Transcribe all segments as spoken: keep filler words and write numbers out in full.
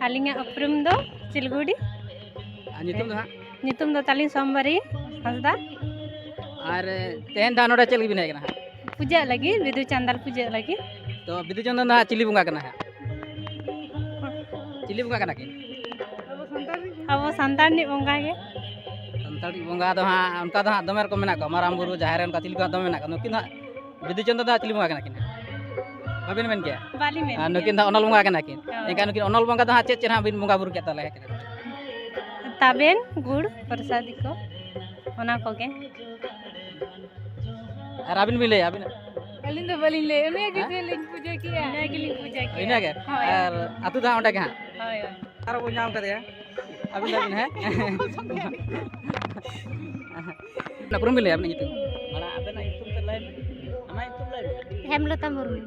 ᱟᱹᱞᱤᱧᱟᱜ ᱩᱯᱨᱩᱢ ᱫᱚ ᱪᱤᱞᱜᱩᱰᱤ᱾ ᱟᱨ ᱧᱩᱛᱩᱢ ᱫᱚ ᱦᱟᱸᱜ? ᱧᱩᱛᱩᱢ ᱫᱚ ᱛᱟᱹᱞᱤᱧ ᱥᱳᱢᱵᱟᱨᱤ ᱦᱟᱸᱥᱫᱟ᱾ ᱟᱨ ᱛᱮᱦᱮᱧ ᱫᱚ ᱦᱟᱸᱜ ᱱᱚᱰᱮ ᱪᱮᱫ ᱞᱟᱹᱜᱤᱫ ᱵᱤᱱ ᱦᱮᱡ ᱟᱠᱟᱱᱟ ᱦᱟᱸᱜ? ᱯᱩᱡᱟᱹᱜ ᱞᱟᱹᱜᱤᱫ, ᱵᱤᱫᱩ ᱪᱟᱸᱫᱟᱱ ᱯᱩᱡᱟᱹᱜ ᱞᱟᱹᱜᱤᱫ᱾ ᱛᱚ ᱵᱤᱫᱩ ᱪᱟᱸᱫᱟᱱ ᱫᱚ ᱦᱟᱸᱜ ᱪᱤᱞᱤ ᱵᱚᱸᱜᱟ ᱠᱟᱱᱟ ᱦᱟᱸᱜ? ᱪᱤᱞᱤ ᱵᱚᱸᱜᱟ ᱠᱟᱱᱟ ᱠᱤᱱ? ᱟᱵᱚ ᱥᱟᱱᱛᱟᱲ ᱨᱤᱱᱤᱡ ᱵᱚᱸᱜᱟ ᱜᱮ᱾ ᱥᱟᱱᱛᱟᱲ ᱨᱤᱱᱤᱡ ᱵᱚᱸᱜᱟ ᱫᱚ ᱦᱟᱸᱜ ᱚᱱᱠᱟ ᱫᱚ ᱦᱟᱸᱜ ᱫᱚᱢᱮ ᱨᱚᱠᱚᱢ ᱢᱮᱱᱟᱜ ᱠᱚᱣᱟ, ᱢᱟᱨᱟᱝ ᱵᱩᱨᱩ, ᱡᱟᱦᱮᱨ ᱟᱭᱳ, ᱚᱱᱠᱟ ᱪᱤᱞᱤ ᱠᱚ ᱦᱟᱸᱜ ᱫᱚᱢᱮ ᱢᱮᱱᱟᱜ ᱠᱚᱣᱟ᱾ ᱱᱩᱠᱤᱱ ᱫᱚ ᱦᱟᱸᱜ ᱵᱤᱫᱩ ᱪᱟᱸᱫᱟᱱ ᱫᱚ ᱦᱟᱸᱜ ᱪᱤᱞᱤ ᱵᱚᱸᱜᱟ ᱠᱟᱱᱟ ᱠᱤᱱ? ᱵᱟᱹᱞᱤᱧ ᱢᱮᱱ ᱟᱨ ᱠᱮᱭᱟ᱾ ᱱᱩᱠᱤᱱ ᱫᱚ ᱚᱱᱚᱞ ᱵᱚᱸᱜᱟ ᱠᱟᱱᱟ ᱠᱤᱱ᱾ ᱦᱳᱭ᱾ ᱮᱱᱠᱷᱟᱱ ᱱᱩᱠᱤᱱ ᱚᱱᱚᱞ ᱵᱚᱸᱜᱟ ᱫᱚ ᱦᱟᱸᱜ ᱪᱮᱫ ᱪᱮᱫ ᱦᱟᱸᱜ ᱵᱤᱱ ᱵᱚᱸᱜᱟ ᱵᱩᱨᱩ ᱠᱮᱫ ᱛᱟᱞᱮᱭᱟ? ᱛᱟᱵᱮᱱ, ᱜᱩᱲ, ᱯᱨᱚᱥᱟᱫᱤ ᱠᱚ, ᱚᱱᱟ ᱠᱚᱜᱮ᱾ ᱟᱨ ᱟᱹᱵᱤᱱ ᱵᱤᱱ ᱞᱟᱹᱭᱟ, ᱟᱹᱵᱤᱱᱟᱜ? ᱟᱹᱞᱤᱧ ᱫᱚ ᱵᱟᱹᱞᱤᱧ ᱞᱟᱹᱭᱟ, ᱩᱱᱤ ᱜᱮ ᱦᱮᱸ? ᱡᱮ ᱞᱤᱧ ᱯᱩᱡᱟᱹ ᱠᱮᱜᱼᱟ᱾ ᱤᱱᱟᱹ ᱜᱮᱞᱤᱧ ᱯᱩᱡᱟᱹ ᱠᱮᱜᱼᱟ᱾ ᱤᱱᱟᱹ ᱜᱮ? ᱦᱳᱭ᱾ ᱟᱨ ᱟᱹᱛᱩ ᱫᱚ ᱦᱟᱸᱜ ᱚᱸᱰᱮ ᱜᱮ ᱦᱟᱸᱜ? ᱦᱳᱭ, ᱦᱳᱭ᱾ ᱟᱨᱚ ᱵᱚᱱ ᱧᱟᱢ ᱠᱟᱫᱮᱭᱟ᱾ ᱟᱹᱵᱤᱱ ᱫᱚ ᱟᱹᱵᱤᱱ, ᱦᱮᱸ? ᱚᱱᱟ ᱯᱩᱨᱩᱢ ᱵᱤᱱ ᱞᱟᱹᱭᱟ, ᱟᱹᱵᱤᱱᱟᱜ ᱧᱩᱛᱩᱢ? ᱢᱟᱲᱟᱝ ᱟᱵᱮᱱᱟᱜ ᱧᱩᱛᱩᱢ ᱛᱮ ᱞᱟᱹᱭ ᱵᱤᱱ᱾ ᱟᱢᱟᱜ ᱧᱩᱛᱩᱢ ᱞᱟᱹᱭ ᱢᱮ᱾ ᱦᱮᱢᱞᱚᱛᱟ ᱢᱩᱨᱢᱩ᱾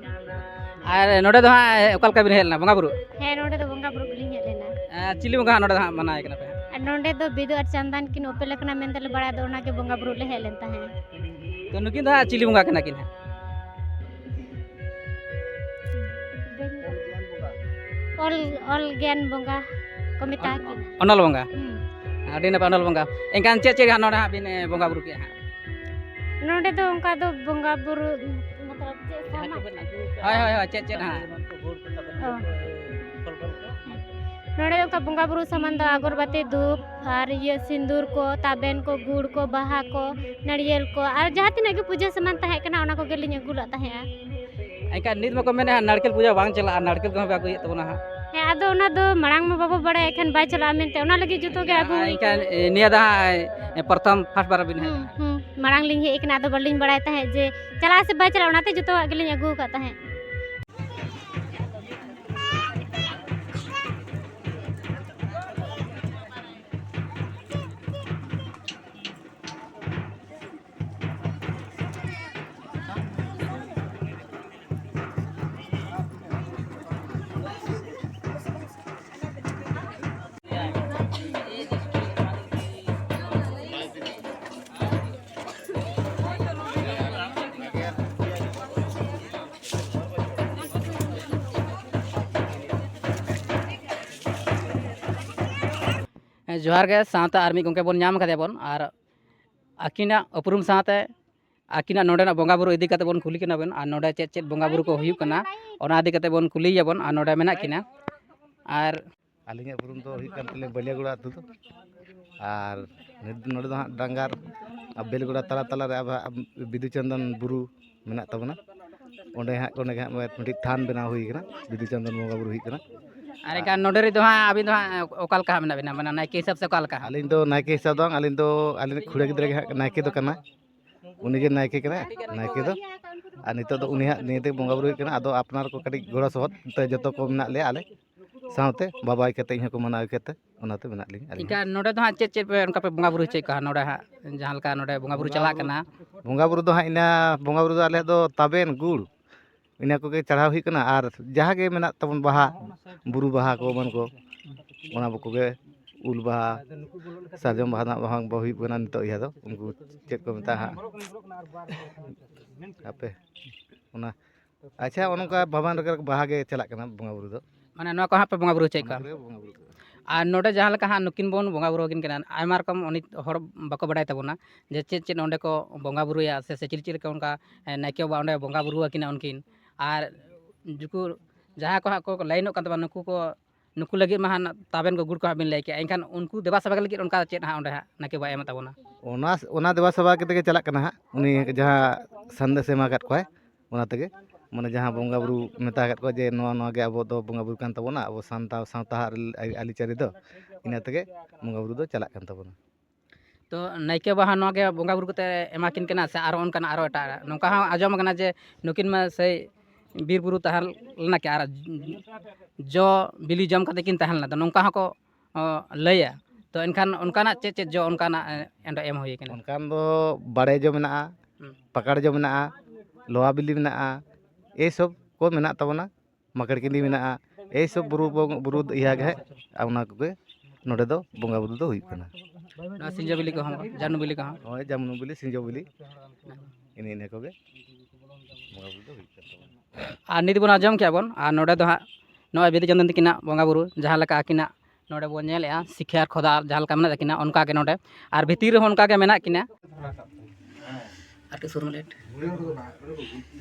ᱟᱨ ᱱᱚᱰᱮ ᱫᱚ ᱦᱟᱸᱜ ᱚᱠᱟ ᱞᱮᱠᱟ ᱵᱤᱱ ᱦᱮᱡ ᱞᱮᱱᱟ ᱵᱚᱸᱜᱟ ᱵᱩᱨᱩ? ᱦᱮᱸ, ᱱᱚᱰᱮ ᱫᱚ ᱵᱚᱸᱜᱟ ᱵᱩᱨᱩ ᱜᱮᱞᱤᱧ ᱦᱮᱡ ᱞᱮᱱᱟ᱾ ᱟᱨ ᱪᱤᱞᱤ ᱵᱚᱸᱜᱟ ᱦᱟᱸᱜ ᱱᱚᱰᱮ ᱫᱚ ᱦᱟᱸᱜ ᱢᱟᱱᱟᱣᱮ ᱠᱟᱱᱟ ᱯᱮ ᱦᱟᱸᱜ? ᱟᱨ ᱱᱚᱰᱮ ᱫᱚ ᱵᱤᱫᱩ ᱟᱨ ᱪᱟᱸᱫᱟᱱ ᱠᱤᱱ ᱚᱯᱮᱞ ᱟᱠᱟᱱᱟ ᱢᱮᱱᱛᱮ ᱞᱮ ᱵᱟᱲᱟᱭᱟ, ᱟᱫᱚ ᱚᱱᱟᱜᱮ ᱵᱚᱸᱜᱟ ᱵᱩᱨᱩ ᱞᱮ ᱦᱮᱡ ᱞᱮᱱ ᱛᱟᱦᱮᱸᱫ᱾ ᱛᱚ ᱱᱩᱠᱤᱱ ᱫᱚ ᱦᱟᱸᱜ ᱪᱤᱞᱤ ᱵᱚᱸᱜᱟ ᱠᱟᱱᱟ ᱠᱤᱱ ᱦᱟᱸᱜ? ᱚᱞ, ᱚᱞ ᱜᱮᱭᱟᱱ ᱵᱚᱸᱜᱟ ᱠᱚ ᱢᱮᱛᱟ ᱠᱤᱱᱟ᱾ ᱚᱱᱚᱞ ᱵᱚᱸᱜᱟ᱾ ᱦᱩᱸ᱾ ᱟᱹᱰᱤ ᱱᱟᱯᱟᱭ, ᱚᱱᱚᱞ ᱵᱚᱸᱜᱟ᱾ ᱮᱱᱠᱷᱟᱱ ᱪᱮᱫ ᱪᱮᱫ ᱦᱟᱸᱜ ᱱᱚᱰᱮ ᱦᱟᱸᱜ ᱵᱤᱱ, ᱮ, ᱵᱚᱸᱜᱟ ᱵᱩᱨᱩ ᱠᱮᱜᱼᱟ ᱦᱟᱸᱜ? ᱱᱚᱰᱮ ᱫᱚ ᱚᱱᱠᱟ ᱫᱚ ᱵᱚᱸᱜᱟ ᱵᱩᱨᱩ, ᱢᱚᱛᱞᱚᱵ ᱪᱮᱫ ᱥᱟᱢᱟᱱ? ᱦᱳᱭ, ᱦᱳᱭ, ᱦᱳᱭ, ᱪᱮᱫ ᱪᱮᱫ ᱦᱟᱸᱜ? ᱚ᱾ ᱱᱚᱰᱮ ᱫᱚ ᱚᱱᱠᱟ ᱵᱚᱸᱜᱟ ᱵᱩᱨᱩ ᱥᱟᱢᱟᱱ ᱫᱚ ᱟᱜᱚᱨᱵᱟᱹᱛᱤ, ᱫᱷᱩᱯ ᱟᱨ ᱤᱭᱟᱹ ᱥᱤᱸᱫᱩᱨ ᱠᱚ, ᱛᱟᱵᱮᱱ ᱠᱚ, ᱜᱩᱲ ᱠᱚ, ᱵᱟᱦᱟ ᱠᱚ, ᱱᱟᱹᱲᱭᱟᱹᱨ ᱠᱚ ᱟᱨ ᱡᱟᱦᱟᱸ ᱛᱤᱱᱟᱹᱜ ᱜᱮ ᱯᱩᱡᱟᱹ ᱥᱟᱢᱟᱱ ᱛᱟᱦᱮᱸ ᱠᱟᱱᱟ, ᱚᱱᱟ ᱠᱚᱜᱮ ᱞᱤᱧ ᱟᱹᱜᱩ ᱞᱮᱫ ᱛᱟᱦᱮᱸᱜᱼᱟ᱾ ᱮᱱᱠᱷᱟᱱ ᱱᱤᱛ ᱢᱟᱠᱚ ᱢᱮᱱᱮᱫ ᱦᱟᱸᱜ ᱱᱟᱲᱠᱮᱞ ᱯᱩᱡᱟᱹ ᱵᱟᱝ ᱪᱟᱞᱟᱜᱼᱟ, ᱱᱟᱲᱠᱮᱞ ᱠᱚᱦᱚᱸ ᱯᱮ ᱟᱹᱜᱩᱭᱮᱫ ᱛᱟᱵᱚᱱᱟ ᱦᱟᱸᱜ᱾ ᱦᱮᱸ, ᱟᱫᱚ ᱚᱱᱟ ᱫᱚ ᱢᱟᱲᱟᱝ ᱢᱟ ᱵᱟᱵᱚ ᱵᱟᱲᱟᱭᱟ, ᱮᱱᱠᱷᱟᱱ ᱵᱟᱭ ᱪᱟᱞᱟᱜᱼᱟ ᱢᱮᱱᱛᱮ, ᱚᱱᱟ ᱞᱟᱹᱜᱤᱫ ᱡᱚᱛᱚ ᱜᱮ ᱟᱹᱜᱩ ᱦᱩᱭ ᱮᱱᱠᱷᱟᱱ, ᱠᱟᱱᱟ᱾ ᱮ, ᱱᱤᱭᱟᱹ ᱫᱚ ᱦᱟᱸᱜ, ᱮ, ᱯᱨᱚᱛᱷᱚᱢ, first ᱵᱟᱨ ᱵᱤᱱ ᱦᱮᱡ ᱦᱩᱸ, ᱟᱠᱟᱱᱟ᱾ ᱦᱩᱸ, ᱢᱟᱲᱟᱝ ᱞᱤᱧ ᱦᱮᱡ ᱟᱠᱟᱱᱟ, ᱟᱫᱚ ᱵᱟᱹᱞᱤᱧ ᱵᱟᱲᱟᱭ ᱛᱟᱦᱮᱸᱫ ᱡᱮ ᱪᱟᱞᱟᱜᱼᱟ ᱥᱮ ᱵᱟᱭ ᱪᱟᱞᱟᱜᱼᱟ, ᱚᱱᱟᱛᱮ ᱡᱚᱛᱚᱣᱟᱜ ᱜᱮᱞᱤᱧ ᱟᱹᱜᱩ ᱟᱠᱟᱫ ᱛᱟᱦᱮᱸᱫ᱾ ᱡᱚᱦᱟᱨ ᱜᱮ, ᱥᱟᱶᱛᱮ ᱟᱨ ᱢᱤᱫ ᱜᱚᱢᱠᱮ ᱵᱚᱱ ᱧᱟᱢ ᱠᱟᱫᱮᱭᱟ ᱵᱚᱱ, ᱟᱨ ᱟᱹᱠᱤᱱᱟᱜ ᱩᱯᱨᱩᱢ ᱥᱟᱶᱛᱮ ᱟᱹᱠᱤᱱᱟᱜ ᱱᱚᱰᱮᱱᱟᱜ ᱵᱚᱸᱜᱟ ᱵᱩᱨᱩ ᱤᱫᱤ ᱠᱟᱛᱮ ᱵᱚᱱ ᱠᱩᱞᱤ ᱠᱤᱱᱟ ᱵᱚᱱ, ᱟᱨ ᱱᱚᱰᱮ ᱪᱮᱫ ᱪᱮᱫ ᱵᱚᱸᱜᱟ ᱵᱩᱨᱩ ᱠᱚ ᱦᱩᱭᱩᱜ ᱠᱟᱱᱟ, ᱚᱱᱟ ᱤᱫᱤ ᱠᱟᱛᱮ ᱵᱚᱱ ᱠᱩᱞᱤᱭᱮᱭᱟ ᱵᱚᱱ, ᱟᱨ ᱱᱚᱰᱮ ᱢᱮᱱᱟᱜ ᱠᱤᱱᱟ᱾ ᱟᱨ ᱟᱹᱞᱤᱧᱟᱜ ᱩᱯᱨᱩᱢ ᱫᱚ ᱦᱩᱭᱩᱜ ᱠᱟᱱ ᱛᱟᱹᱞᱤᱧᱟ ᱵᱟᱹᱞᱤᱭᱟᱹᱜᱚᱲᱟ ᱟᱹᱛᱩ ᱫᱚ, ᱟᱨ ᱱᱤᱛ ᱱᱚᱰᱮ ᱫᱚ ᱦᱟᱸᱜ ᱰᱟᱝᱜᱟᱨ ᱟᱨ ᱵᱮᱞᱜᱚᱲᱟ ᱛᱟᱞᱟ ᱛᱟᱞᱟ ᱨᱮ ᱟᱵᱚᱣᱟᱜ ᱵᱤᱫᱩ ᱪᱟᱸᱫᱟᱱ ᱵᱩᱨᱩ ᱢᱮᱱᱟᱜ ᱛᱟᱵᱚᱱᱟ᱾ ᱚᱸᱰᱮ ᱦᱟᱸᱜ, ᱚᱸᱰᱮ ᱜᱮ ᱦᱟᱸᱜ ᱢᱤᱫᱴᱤᱡ ᱛᱷᱟᱱ ᱵᱮᱱᱟᱣ ᱦᱩᱭ ᱠᱟᱱᱟ, ᱵᱤᱫᱩ ᱪᱟᱸᱫᱟᱱ ᱵᱚᱸᱜᱟ ᱵᱩᱨᱩ ᱦᱩᱭᱩᱜ ᱠᱟᱱᱟ᱾ ᱟᱨ ᱮᱱᱠᱷᱟᱱ ᱱᱚᱰᱮ ᱨᱮᱫᱚ ᱦᱟᱸᱜ ᱟᱹᱵᱤᱱ ᱫᱚ ᱦᱟᱸᱜ ᱚᱠᱟ ᱞᱮᱠᱟ ᱦᱟᱸᱜ ᱢᱮᱱᱟᱜ ᱵᱤᱱᱟ, ᱢᱟᱱᱮ ᱱᱟᱭᱠᱮ ᱦᱤᱥᱟᱹᱵ ᱥᱮ ᱚᱠᱟ ᱞᱮᱠᱟ ᱦᱟᱸᱜ? ᱟᱹᱞᱤᱧ ᱫᱚ ᱱᱟᱭᱠᱮ ᱦᱤᱥᱟᱹᱵ ᱫᱚ ᱵᱟᱝ, ᱟᱹᱞᱤᱧ ᱫᱚ, ᱟᱹᱞᱤᱧ ᱨᱮᱱ ᱠᱷᱩᱲᱟᱹ ᱜᱤᱫᱽᱨᱟᱹ ᱜᱮ ᱦᱟᱸᱜ ᱱᱟᱭᱠᱮ ᱫᱚ ᱠᱟᱱᱟ, ᱩᱱᱤ ᱜᱮ ᱱᱟᱭᱠᱮ ᱠᱟᱱᱟᱭ, ᱱᱟᱭᱠᱮ ᱫᱚ᱾ ᱟᱨ ᱱᱤᱛᱚᱜ ᱫᱚ ᱩᱱᱤ ᱦᱟᱸᱜ ᱱᱤᱭᱟᱹ ᱛᱮ ᱵᱚᱸᱜᱟ ᱵᱩᱨᱩ ᱦᱩᱭᱩᱜ ᱠᱟᱱᱟ᱾ ᱟᱫᱚ ᱟᱯᱱᱟᱨ ᱠᱚ ᱠᱟᱹᱴᱤᱡ ᱜᱚᱲᱚ ᱥᱚᱦᱚᱫ ᱛᱮ ᱡᱚᱛᱚ ᱠᱚ ᱢᱮᱱᱟᱜ ᱞᱮᱭᱟ ᱟᱞᱮ ᱥᱟᱶᱛᱮ, ᱵᱟᱵᱟ ᱤᱠᱟᱹᱛᱮ ᱤᱧ ᱦᱚᱸᱠᱚ ᱢᱟᱱᱟᱣ ᱤᱠᱟᱹᱛᱮ, ᱚᱱᱟᱛᱮ ᱢᱮᱱᱟᱜ ᱞᱤᱧ ᱟᱹᱞᱤᱧ ᱮᱱᱠᱷᱟᱱ ᱦᱚᱸ᱾ ᱱᱚᱰᱮ ᱫᱚ ᱦᱟᱸᱜ ᱪᱮᱫ ᱪᱮᱫ ᱯᱮ ᱚᱱᱠᱟ ᱯᱮ ᱵᱚᱸᱜᱟ ᱵᱩᱨᱩ ᱦᱚᱪᱚᱭᱮᱫ ᱠᱚᱣᱟ ᱱᱚᱰᱮ ᱦᱟᱸᱜ, ᱡᱟᱦᱟᱸ ᱞᱮᱠᱟ ᱱᱚᱰᱮ ᱵᱚᱸᱜᱟ ᱵᱩᱨᱩ ᱪᱟᱞᱟᱜ ᱠᱟᱱᱟ? ᱵᱚᱸᱜᱟ ᱵᱩᱨᱩ ᱫᱚ ᱦᱟᱸᱜ ᱤᱱᱟᱹ, ᱵᱚᱸᱜᱟ ᱵᱩᱨᱩ ᱫᱚ ᱟᱞᱮᱭᱟᱜ ᱫᱚ ᱛᱟᱵᱮᱱ, ᱜᱩᱲ, ᱤᱱᱟᱹ ᱠᱚᱜᱮ ᱪᱟᱲᱦᱟᱣ ᱦᱩᱭᱩᱜ ᱠᱟᱱᱟ᱾ ᱟᱨ ᱡᱟᱦᱟᱸ ᱜᱮ ᱢᱮᱱᱟᱜ ᱛᱟᱵᱚᱱ ᱵᱟᱦᱟ, ᱵᱩᱨᱩ ᱵᱟᱦᱟ ᱠᱚ ᱮᱢᱟᱱ ᱠᱚ, ᱚᱱᱟ ᱠᱚᱜᱮ, ᱩᱞ ᱵᱟᱦᱟ, ᱥᱟᱨᱡᱚᱢ ᱵᱟᱦᱟ ᱱᱟᱜ ᱵᱟᱦᱟ ᱦᱩᱭᱩᱜ ᱠᱟᱱᱟ ᱱᱤᱛᱚᱜ ᱤᱭᱟᱹ ᱫᱚ, ᱩᱱᱠᱩ ᱪᱮᱫ ᱠᱚ ᱢᱮᱛᱟᱜᱼᱟ ᱦᱟᱸᱜ, ᱦᱟᱯᱮ, ᱚᱱᱟ, ᱟᱪᱪᱷᱟ, ᱚᱱᱠᱟ ᱵᱟᱵᱟᱱ ᱨᱮᱜᱮ ᱵᱟᱦᱟ ᱜᱮ ᱪᱟᱞᱟᱜ ᱠᱟᱱᱟ ᱵᱚᱸᱜᱟ ᱵᱩᱨᱩ ᱫᱚ᱾ ᱢᱟᱱᱮ ᱱᱚᱣᱟ ᱠᱚ ᱦᱟᱸᱜ ᱯᱮ ᱵᱚᱸᱜᱟ ᱵᱩᱨᱩ ᱦᱚᱪᱚᱭᱮᱫ ᱚᱱᱟ ᱠᱚᱣᱟ? ᱠᱚᱨᱮ ᱵᱚᱸᱜᱟ ᱵᱩᱨᱩ ᱠᱚ᱾ ᱟᱨ ᱱᱚᱰᱮ ᱡᱟᱦᱟᱸ ᱞᱮᱠᱟ ᱦᱟᱸᱜ ᱱᱩᱠᱤᱱ ᱵᱚᱱ ᱵᱚᱸᱜᱟ ᱵᱩᱨᱩ ᱟᱹᱠᱤᱱ ᱠᱟᱱᱟ, ᱟᱭᱢᱟ ᱨᱚᱠᱚᱢ ᱩᱱᱤ ᱦᱚᱲ ᱵᱟᱠᱚ ᱵᱟᱰᱟᱭ ᱛᱟᱵᱚᱱᱟ ᱡᱮ ᱪᱮᱫ ᱪᱮᱫ ᱱᱚᱰᱮ ᱠᱚ ᱵᱚᱸᱜᱟ ᱵᱩᱨᱩᱭᱟ, ᱥᱮ, ᱥᱮ ᱪᱤᱞᱤ ᱪᱤᱞᱤ ᱞᱮᱠᱟ ᱚᱱᱠᱟ, ᱮ, ᱱᱟᱭᱠᱮ ᱵᱟᱵᱟ ᱚᱸᱰᱮ ᱵᱚᱸᱜᱟ ᱵᱩᱨᱩ ᱟᱹᱠᱤᱱᱟ ᱩᱱᱠᱤᱱ᱾ ᱟᱨ ᱡᱩᱠᱩ ᱡᱟᱦᱟᱸᱭ ᱠᱚ ᱦᱟᱸᱜ ᱠᱚ ᱞᱟᱭᱤᱱᱚᱜ ᱠᱟᱱ ᱛᱟᱵᱚᱱᱟ, ᱱᱩᱠᱩ ᱠᱚ, ᱱᱩᱠᱩ ᱞᱟᱹᱜᱤᱫ ᱢᱟ ᱦᱟᱸᱜ ᱛᱟᱵᱮᱱ ᱠᱚ ᱜᱩᱲ ᱠᱚ ᱦᱟᱸᱜ ᱵᱤᱱ ᱞᱟᱹᱭ ᱠᱮᱜᱼᱟ, ᱮᱱᱠᱷᱟᱱ ᱩᱱᱠᱩ ᱫᱮᱵᱟ ᱥᱮᱵᱟ ᱞᱟᱹᱜᱤᱫ ᱚᱱᱠᱟ ᱪᱮᱫ ᱦᱟᱸᱜ ᱚᱸᱰᱮ ᱦᱟᱸᱜ ᱱᱟᱭᱠᱮ ᱵᱟᱵᱟᱭ ᱮᱢᱟ ᱛᱟᱵᱚᱱᱟ? ᱚᱱᱟ, ᱚᱱᱟ ᱫᱮᱵᱟ ᱥᱮᱵᱟ ᱠᱟᱛᱮ ᱜᱮ ᱪᱟᱞᱟᱜ ᱠᱟᱱᱟ ᱦᱟᱸᱜ, ᱩᱱᱤ ᱡᱟᱦᱟᱸ ᱥᱟᱸᱫᱮᱥ ᱮ ᱮᱢᱟ ᱟᱠᱟᱫ ᱠᱚᱣᱟᱭ, ᱚᱱᱟ ᱛᱮᱜᱮ, ᱢᱟᱱᱮ, ᱡᱟᱦᱟᱸ ᱵᱚᱸᱜᱟ ᱵᱩᱨᱩ ᱢᱮᱛᱟ ᱟᱠᱟᱫ ᱠᱚᱣᱟ ᱡᱮ ᱱᱚᱣᱟ, ᱱᱚᱣᱟ ᱜᱮ ᱟᱵᱚ ᱫᱚ ᱵᱚᱸᱜᱟ ᱵᱩᱨᱩ ᱠᱟᱱ ᱛᱟᱵᱚᱱᱟ, ᱟᱵᱚ ᱥᱟᱱᱛᱟᱲ ᱥᱟᱶᱛᱟ ᱟᱹᱨᱤ-, ᱟᱹᱨᱤᱪᱟᱹᱞᱤ ᱫᱚ, ᱤᱱᱟᱹ ᱛᱮᱜᱮ ᱵᱚᱸᱜᱟ ᱵᱩᱨᱩ ᱫᱚ ᱪᱟᱞᱟᱜ ᱠᱟᱱ ᱛᱟᱵᱚᱱᱟ᱾ ᱛᱚ ᱱᱟᱭᱠᱮ ᱵᱟᱵᱟ ᱦᱚᱸ ᱱᱚᱣᱟ ᱜᱮ ᱵᱚᱸᱜᱟ ᱵᱩᱨᱩ ᱠᱟᱛᱮ ᱮᱢᱟ ᱠᱤᱱ ᱠᱟᱱᱟ, ᱥᱮ ᱟᱨᱚ ᱚᱱᱠᱟᱱᱟᱜ ᱟᱨᱚ ᱮᱴᱟᱜ? ᱱᱚᱝᱠᱟ ᱦᱚᱸ ᱟᱸᱡᱚᱢ ᱟᱠᱟᱱᱟ ᱡᱮ ᱱᱩᱠᱤᱱ ᱢᱟ ᱥᱮᱭ ᱵᱤᱨ ᱵᱩᱨᱩ ᱛᱟᱦᱮᱸ ᱞᱮᱱᱟ ᱠᱤᱱ ᱟᱨ ᱡᱚ ᱵᱤᱞᱤ ᱡᱚᱢ ᱠᱟᱛᱮ ᱠᱤᱱ ᱛᱟᱦᱮᱸ ᱞᱮᱱᱟ, ᱛᱚ ᱱᱚᱝᱠᱟ ᱦᱚᱸᱠᱚ, ᱚ, ᱞᱟᱹᱭᱟ᱾ ᱛᱚ ᱮᱱᱠᱷᱟᱱ ᱚᱱᱠᱟᱱᱟᱜ ᱪᱮᱫ ᱪᱮᱫ ᱡᱚ ᱚᱱᱠᱟᱱᱟᱜ, ᱮ, ᱚᱸᱰᱮ ᱮᱢ ᱦᱩᱭ ᱠᱟᱱᱟ? ᱚᱱᱠᱟᱱ ᱫᱚ ᱵᱟᱲᱮ ᱡᱚ ᱢᱮᱱᱟᱜᱼᱟ, ᱦᱩᱸ᱾ ᱯᱟᱠᱟᱲ ᱡᱚ ᱢᱮᱱᱟᱜᱼᱟ, ᱞᱚᱣᱟ ᱵᱤᱞᱤ ᱢᱮᱱᱟᱜᱼᱟ, ᱮᱭ ᱥᱚᱵ ᱠᱚ ᱢᱮᱱᱟᱜ ᱛᱟᱵᱚᱱᱟ᱾ ᱢᱟᱠᱟᱲ ᱠᱤᱸᱰᱤ ᱢᱮᱱᱟᱜᱼᱟ, ᱮᱭ ᱥᱚᱵ ᱵᱩᱨᱩ ᱵᱚᱝ-, ᱵᱩᱨᱩ ᱤᱭᱟᱹ ᱜᱮ ᱦᱟᱸᱜ, ᱟᱨ ᱚᱱᱟ ᱠᱚᱜᱮ ᱱᱚᱰᱮ ᱫᱚ ᱵᱚᱸᱜᱟ ᱵᱩᱨᱩ ᱫᱚ ᱦᱩᱭᱩᱜ ᱠᱟᱱᱟ᱾ ᱱᱚᱣᱟ ᱥᱤᱸᱡᱚ ᱵᱤᱞᱤ ᱠᱚᱦᱚᱸ, ᱡᱟᱹᱱᱩ ᱵᱤᱞᱤ ᱠᱚᱦᱚᱸ? ᱦᱳᱭ, ᱡᱟᱹᱱᱩ ᱵᱤᱞᱤ, ᱥᱤᱸᱡᱚ ᱵᱤᱞᱤ, ᱤᱱᱟᱹ, ᱤᱱᱟᱹ ᱠᱚᱜᱮ ᱵᱚᱸᱜᱟ ᱵᱩᱨᱩ ᱫᱚ ᱦᱩᱭᱩᱜ ᱠᱟᱱ ᱛᱟᱵᱚᱱᱟ᱾ ᱟᱨ ᱱᱤᱛ ᱵᱚᱱ ᱟᱸᱡᱚᱢ ᱠᱮᱜᱼᱟ ᱵᱚᱱ, ᱟᱨ ᱱᱚᱰᱮ ᱫᱚ ᱦᱟᱸᱜ ᱱᱚᱜᱼᱚᱭ ᱵᱤᱫᱩ ᱪᱟᱸᱫᱟᱱ ᱛᱟᱹᱠᱤᱱᱟᱜ ᱵᱚᱸᱜᱟ ᱵᱩᱨᱩ, ᱡᱟᱦᱟᱸ ᱞᱮᱠᱟ ᱟᱹᱠᱤᱱᱟᱜ ᱱᱚᱰᱮ ᱵᱚᱱ ᱧᱮᱞᱮᱫᱼᱟ ᱥᱤᱠᱷᱟ ᱟᱨ ᱠᱷᱚᱫᱟ ᱡᱟᱦᱟᱸ ᱞᱮᱠᱟ ᱢᱮᱱᱟᱜ ᱛᱟᱹᱠᱤᱱᱟ, ᱚᱱᱠᱟ ᱜᱮ ᱱᱚᱰᱮ ᱟᱨ ᱵᱷᱤᱛᱤᱨ ᱨᱮᱦᱚᱸ ᱚᱱᱠᱟ ᱜᱮ ᱢᱮᱱᱟᱜ ᱠᱤᱱᱟ᱾ ᱟᱨ ᱠᱤᱪᱷᱩ ᱢᱤᱱᱤᱴ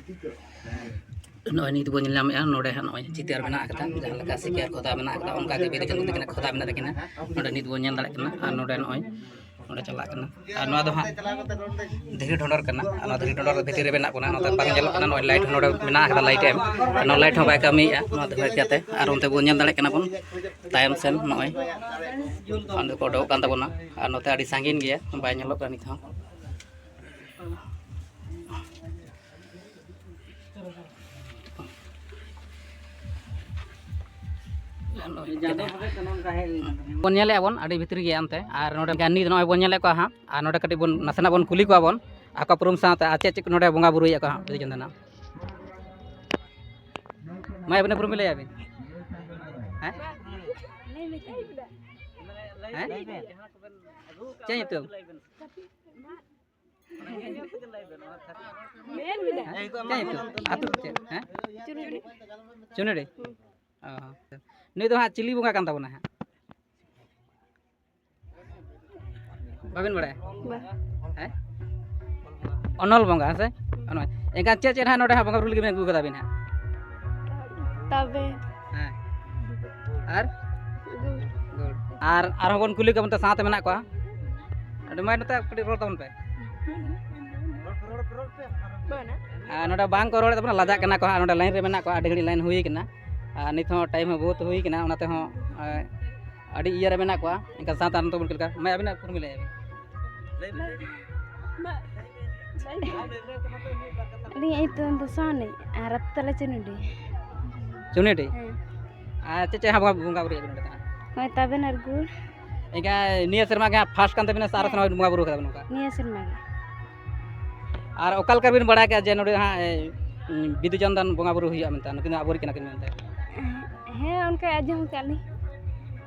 ᱱᱚᱜᱼᱚᱭ ᱱᱤᱛ ᱵᱚᱱ ᱧᱮᱞ ᱧᱟᱢᱮᱫᱼᱟ, ᱱᱚᱰᱮ ᱦᱟᱸᱜ ᱱᱚᱜᱼᱚᱭ ᱪᱤᱛᱟᱹᱨ ᱢᱮᱱᱟᱜ ᱟᱠᱟᱫᱟ, ᱡᱟᱦᱟᱸ ᱞᱮᱠᱟ ᱥᱤᱠᱷᱟ ᱟᱨ ᱠᱷᱚᱫᱟ ᱢᱮᱱᱟᱜ ᱟᱠᱟᱫᱟ, ᱚᱱᱠᱟ ᱜᱮ ᱵᱤᱫᱩ ᱪᱟᱸᱫᱟᱱ ᱛᱟᱹᱠᱤᱱᱟᱜ ᱠᱷᱚᱫᱟ ᱢᱮᱱᱟᱜ ᱛᱟᱹᱠᱤᱱᱟ᱾ ᱱᱚᱰᱮ ᱱᱤᱛ ᱵᱚᱱ ᱧᱮᱞ ᱫᱟᱲᱮᱭᱟᱜ ᱠᱟᱱᱟ᱾ ᱟᱨ ᱱᱚᱰᱮ ᱱᱚᱜᱼᱚᱭ ᱱᱚᱰᱮ ᱪᱟᱞᱟᱜ ᱠᱟᱱᱟ᱾ ᱟᱨ ᱱᱚᱣᱟ ᱫᱚ ᱦᱟᱸᱜ ᱫᱷᱤᱨᱤ ᱰᱷᱚᱸᱰᱚᱨ ᱠᱟᱱᱟ᱾ ᱟᱨ ᱱᱚᱣᱟ ᱫᱷᱤᱨᱤ ᱰᱷᱚᱸᱰᱚᱨ ᱵᱷᱤᱛᱤᱨ ᱨᱮ ᱢᱮᱱᱟᱜ ᱵᱚᱱᱟ, ᱱᱚᱛᱮ ᱵᱟᱝ ᱧᱮᱞᱚᱜ ᱠᱟᱱᱟ᱾ ᱱᱚᱜᱼᱚᱭ ᱞᱟᱭᱤᱴ ᱱᱚᱰᱮ ᱢᱮᱱᱟᱜ ᱟᱠᱟᱫᱟ, ᱞᱟᱭᱤᱴ ᱮᱢ, ᱱᱚᱣᱟ ᱞᱟᱭᱤᱴ ᱦᱚᱸ ᱵᱟᱭ ᱠᱟᱹᱢᱤᱭᱮᱫᱼᱟ᱾ ᱱᱚᱣᱟ ᱫᱚ ᱦᱚᱭ ᱠᱟᱛᱮ ᱟᱨ ᱚᱱᱛᱮ ᱵᱚᱱ ᱧᱮᱞ ᱫᱟᱲᱮᱭᱟᱜ ᱠᱟᱱᱟ ᱵᱚᱱ ᱛᱟᱭᱚᱢ ᱥᱮᱱ ᱱᱚᱜᱼᱚᱭ ᱚᱸᱰᱮ ᱠᱚ ᱚᱰᱚᱠᱚᱜ ᱠᱟᱱ ᱛᱟᱵᱚᱱᱟ᱾ ᱟᱨ ᱱᱚᱛᱮ ᱟᱹᱰᱤ ᱥᱟᱺᱜᱤᱧ ᱜᱮᱭᱟ, ᱵᱟᱭ ᱧᱮᱞᱚᱜ ᱠᱟᱱᱟ ᱱᱤᱛ ᱦᱚᱸ᱾ ᱵᱚᱱ ᱧᱮᱞᱮᱫᱼᱟ ᱵᱚᱱ ᱟᱹᱰᱤ ᱵᱷᱤᱛᱨᱤ ᱜᱮᱭᱟ ᱚᱱᱛᱮ, ᱟᱨ ᱱᱚᱰᱮ ᱱᱤᱛ ᱱᱚᱜᱼᱚᱭ ᱵᱚᱱ ᱧᱮᱞᱮᱫ ᱠᱚᱣᱟ ᱦᱟᱸᱜ, ᱟᱨ ᱱᱚᱰᱮ ᱠᱟᱹᱴᱤᱡ ᱵᱚᱱ ᱱᱟᱥᱮᱱᱟᱜ ᱵᱚᱱ ᱠᱩᱞᱤ ᱠᱚᱣᱟ ᱵᱚᱱ ᱟᱠᱚ ᱩᱯᱨᱩᱢ ᱥᱟᱶᱛᱮ, ᱟᱨ ᱪᱮᱫ ᱪᱮᱫ ᱠᱚ ᱱᱚᱰᱮ ᱵᱚᱸᱜᱟ ᱵᱩᱨᱩᱭᱮᱫ ᱠᱚ ᱦᱟᱸᱜ ᱵᱤᱫᱩ ᱪᱟᱸᱫᱟᱱᱟᱜ᱾ ᱢᱟ ᱟᱹᱵᱤᱱ ᱩᱯᱨᱩᱢ ᱵᱤᱱ ᱞᱟᱹᱭᱟ ᱵᱤᱱ? ᱦᱮᱸ? ᱦᱮᱸ? ᱪᱮᱫ ᱧᱩᱛᱩᱢ? ᱦᱮᱸ? ᱪᱮᱫ ᱧᱩᱛᱩᱢ? ᱟᱹᱛᱩ ᱪᱮᱫ? ᱦᱮᱸ? ᱪᱩᱱᱩᱰᱤ᱾ ᱪᱩᱱᱩᱰᱤ? ᱚ, ᱱᱩᱭ ᱫᱚ ᱦᱟᱸᱜ ᱪᱤᱞᱤ ᱵᱚᱸᱜᱟ ᱠᱟᱱ ᱛᱟᱵᱚᱱᱟ ᱦᱟᱸᱜ? ᱵᱟᱵᱤᱱ ᱵᱟᱲᱟᱭᱟ? ᱵᱟ᱾ ᱦᱮᱸ? ᱚᱱᱚᱞ ᱵᱚᱸᱜᱟ, ᱦᱮᱸ ᱥᱮ? ᱚᱱᱚᱞ᱾ ᱮᱱᱠᱷᱟᱱ ᱪᱮᱫ ᱪᱮᱫ ᱦᱟᱸᱜ ᱱᱚᱰᱮ ᱦᱟᱸᱜ ᱵᱚᱸᱜᱟ ᱵᱩᱨᱩ ᱞᱟᱹᱜᱤᱫ ᱵᱮᱱ ᱟᱹᱜᱩ ᱠᱟᱫᱟ ᱵᱤᱱ ᱦᱟᱸᱜ? ᱛᱟᱵᱮᱱ᱾ ᱦᱮᱸ᱾ ᱟᱨ? ᱜᱩᱲ᱾ ᱜᱩᱲ᱾ ᱟᱨ ᱟᱨᱦᱚᱸ ᱵᱚᱱ ᱠᱩᱞᱤ ᱠᱚᱣᱟ, ᱚᱱᱛᱮ ᱥᱟᱶᱛᱮ ᱢᱮᱱᱟᱜ ᱠᱚᱣᱟ᱾ ᱟᱹᱰᱤ ᱢᱟᱭ ᱱᱚᱛᱮ ᱠᱟᱹᱴᱤᱡ ᱨᱚᱲ ᱛᱟᱵᱚᱱ ᱯᱮ᱾ ᱵᱟᱝᱟ᱾ ᱟᱨ ᱱᱚᱰᱮ ᱵᱟᱝ ᱠᱚ ᱨᱚᱲᱮᱫ ᱛᱟᱵᱚᱱᱟ, ᱞᱟᱡᱟᱜ ᱠᱟᱱᱟ ᱠᱚ ᱦᱟᱸᱜ, ᱱᱚᱰᱮ ᱞᱟᱭᱤᱱ ᱨᱮ ᱢᱮᱱᱟᱜ ᱠᱚᱣᱟ, ᱟᱹᱰᱤ ᱜᱷᱟᱹᱲᱤᱡ ᱞᱟᱭᱤᱱ ᱦᱩᱭ ᱠᱟᱱᱟ᱾ ᱟᱨ ᱱᱤᱛ ᱦᱚᱸ ᱴᱟᱭᱤᱢ ᱦᱚᱸ ᱵᱚᱦᱩᱛ ᱦᱩᱭ ᱠᱟᱱᱟ, ᱚᱱᱟ ᱛᱮᱦᱚᱸ, ᱮᱸ, ᱟᱹᱰᱤ ᱤᱭᱟᱹ ᱨᱮ ᱢᱮᱱᱟᱜ ᱠᱚᱣᱟ᱾ ᱮᱱᱠᱷᱟᱱ ᱥᱟᱶᱛᱮ ᱟᱨ ᱱᱤᱛᱚᱜ ᱵᱚᱱ ᱠᱩᱞᱤ ᱠᱚᱣᱟ᱾ ᱢᱟᱹᱭ, ᱟᱹᱵᱤᱱᱟᱜ ᱩᱯᱨᱩᱢ ᱞᱟᱹᱭ ᱟᱹᱵᱤᱱ? ᱟᱹᱞᱤᱧᱟᱜ ᱧᱩᱛᱩᱢ ᱫᱚ ᱥᱳᱱᱤ ᱟᱨ ᱟᱹᱛᱩ ᱛᱟᱞᱮ ᱪᱩᱱᱩᱰᱤ᱾ ᱪᱩᱱᱤᱰᱤ? ᱦᱮᱸ᱾ ᱟᱨ ᱪᱮᱫ ᱪᱮᱫ ᱦᱟᱸᱜ ᱵᱚᱸᱜᱟ, ᱵᱚᱸᱜᱟ ᱵᱩᱨᱩᱭᱮᱫ ᱵᱮᱱ ᱱᱚᱰᱮ ᱫᱚ ᱦᱟᱸᱜ? ᱦᱳᱭ, ᱛᱟᱵᱮᱱ ᱟᱨ ᱜᱩᱲ᱾ ᱮᱱᱠᱷᱟᱱ ᱱᱤᱭᱟᱹ ᱥᱮᱨᱢᱟ ᱜᱮ ᱦᱟᱸᱜ ᱯᱷᱟᱥᱴ ᱠᱟᱱ ᱛᱟᱵᱮᱱᱟ ᱥᱮ ᱟᱨ ᱦᱮᱸ᱾ ᱥᱮᱨᱢᱟ ᱵᱮᱱ ᱵᱚᱸᱜᱟ ᱵᱩᱨᱩ ᱠᱟᱫᱟ ᱵᱮᱱ ᱱᱚᱝᱠᱟ? ᱱᱤᱭᱟᱹ ᱥᱮᱨᱢᱟ ᱜᱮ᱾ ᱟᱨ ᱚᱠᱟ ᱞᱮᱠᱟ ᱵᱤᱱ ᱵᱟᱲᱟᱭ ᱠᱮᱫᱟ ᱡᱮ ᱱᱚᱰᱮ ᱦᱟᱸᱜ, ᱮ, ᱵᱤᱫᱩ ᱪᱟᱸᱫᱟᱱ ᱵᱚᱸᱜᱟ ᱵᱩᱨᱩ ᱦᱩᱭᱩᱜᱼᱟ ᱢᱮᱱᱛᱮ, ᱱᱩᱠᱤᱱ ᱫᱚ ᱟᱵᱚᱨᱤᱡ ᱠᱟᱱᱟ ᱠᱤᱱ ᱢᱮᱱᱛᱮ? ᱦᱮᱸ, ᱚᱱᱠᱟ ᱟᱸᱡᱚᱢ ᱟᱠᱟᱫ ᱞᱤᱧ᱾